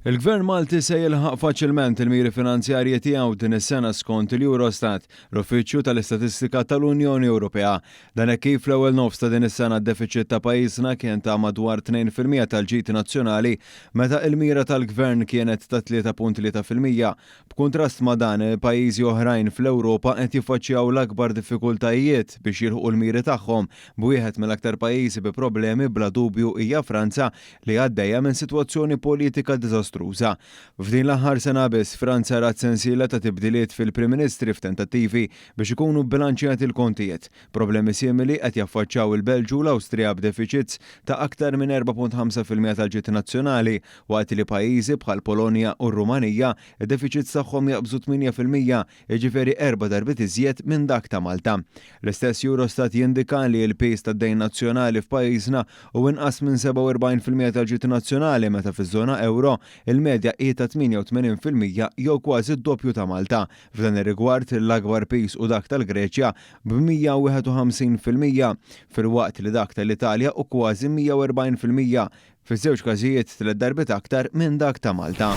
Il-Gvern Malti se jilħaq faċilment il-miri finanzjarji tiegħu din is-sena skont il-Eurostat, l-Uffiċċju tal-Istatistika tal-Unjoni Ewropea. Dan hekk kif fl-ewwel nofs ta' din is-sena d-defiċit ta' pajjiżna kien ta' madwar 2% tal-ġid nazzjonali meta il-mira tal-Gvern kienet ta' 3.3%. B'kuntrast ma' dan, pajjiżi oħrajn fl-Ewropa qed jiffaċċjaw l-akbar diffikultajiet biex jilħqu l-miri tagħhom, b'wieħed mill-aktar pajjiżi bi problemi bla dubju hija Franza li għaddejja minn sitwazzjoni politika diżastruża. F'din l-aħħar sena biss, Franza rat sensiela ta' tibdiliet fil-Prim Ministri f'tentattivi biex ikunu bbilanċjati l-kontijiet. Problemi simili qed jaffaċċjaw il-Belġju u l-Awstrija b'defiċits ta' aktar minn 4.5% tal-ġid nazzjonali, waqt li pajjiżi bħall-Polonja u r-Rumanija d-defiċits tagħhom jaqbżu 8%, jiġifieri erba' darbiet iżjed minn dak ta' Malta. L-istess Eurostat jindika li l-piż tad-dejn nazzjonali f'pajjiżna hu inqas minn 47% tal-ġid nazzjonali meta fiż-żona ewro il-medja hi ta' 88% jew kważi d-doppju ta' Malta. F'dan ir-rigward, l-akbar piż hu dak tal-Greċja b'151%, filwaqt li dak tal-Italja hu kważi 140%, fiż-żewġ każijiet tliet darbiet aktar minn dak ta' Malta.